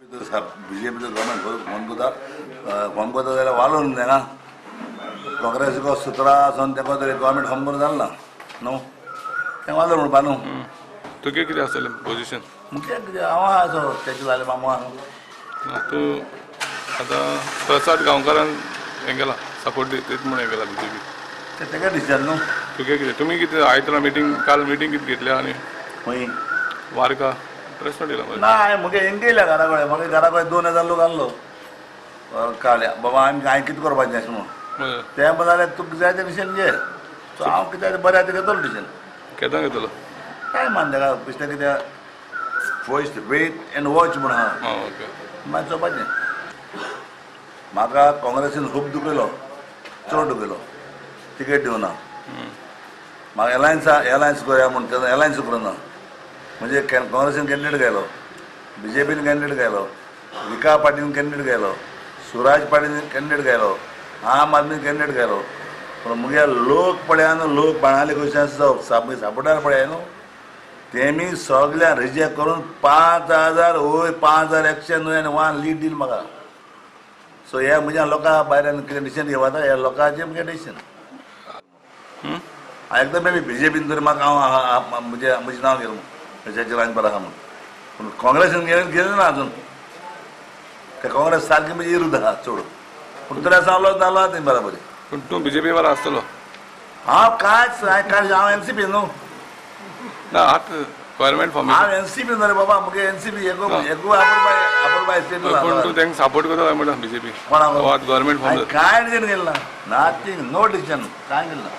बीजेपीचं government phone करता, phone करता जाल्यार वालोर जायना. काँग्रेसीको 17 आसून तेका तरी गव्हर्मेंट फॉर्म करून जालें ना न्हू, तें वालोर म्हणपा न्हू. तुगे कितें आसतलें पोजिशन? मुगे कितें, हांव आसा तेजें जालें मामू आहा. तूं आतां प्रसाद गांवकारान हें केलां, सपोर्ट दीत म्हूण हें केलां बीजेपी. तें तेगे डिसिजन न्हू. तुगे कितें, तुमी कितें आयतना मिटींग, काल मिटींग कितें घेतल्या आनी खंय? वारका प्रश्न दिला मरे. ना, हांवें मुगे हिंग येयल्या घरा कडेन, म्हागे घरा कडेन 2000 लोक आहलो काल, बाबा आमी हांवें कितें करपाचें अशें म्हणून. ते म्हणलें जाल्यार तुका जाय तें डिसिजन घे. सो हांव कितें तें बरें आसा तें घेतलो डिसिजन. केन्ना घेतलो? काय मान तेका दिसता कितें, फर्स्ट वेट एंड वॉच म्हूण आहा. ओके. मागीर चोवपाचें. म्हाका काँग्रेसीन खूब दुखयलो, चड दुखयलो, तिकेट दिवना. म्हाका एलायन्स एलायन्स करया म्हूण तेन्ना एलायन्स करूं ना, म्हणजे काँग्रेसीन कॅन्डिडेट घायलो, बीजेपीन कॅन्डिडेट घायलो, विका पाटील कॅन्डिडेट घायलो, सुराज पाटील कॅन्डिडेट घायलो, आम आदमी कॅन्डिडेट घायलो. पूण मुगे लोक पळया न्हू, लोक बाणाले कशें आसा, सपोर्टर पळया न्हू, तेमी सगळ्यांक रिजेक्ट करून 5000 वयर 5100 न्हय आनी 1 लीड दिली म्हाका. सो हे म्हज्या लोकां भायल्यान कितें डिसिजन घेवता, ह्या लोकांचें मुगे डिसिजन. एकदम मे बी बीजेपीन तरी म्हाका हांव म्हजें म्हजें नांव गेलें म्हज्या लायन बरो आहा म्हूण, पूण काँग्रेसीन गेलें ना अजून. ते काँग्रेस सारकी म्हजी विरुद्ध आहा चड, पूण तरी आसा हांव जालो आहा तें बराबरी. पूण तूं बीजेपी बरो आसतलो? हांव कांयच, हांवें हांव एनसीपी न्हू. ना, आतां गव्हर्मेंट फॉर्म. हांव एनसीपी न्हू रे बाबा, मुगे एनसीपी एकू एकू अपूर्बाय स्टेट. पूण तूं तांकां सपोर्ट करता काय म्हणटा बीजेपी? कोणाक? Government form. कांय डिसिजन गेलें ना, नथींग, नो डिसिजन, कांय गेलें ना.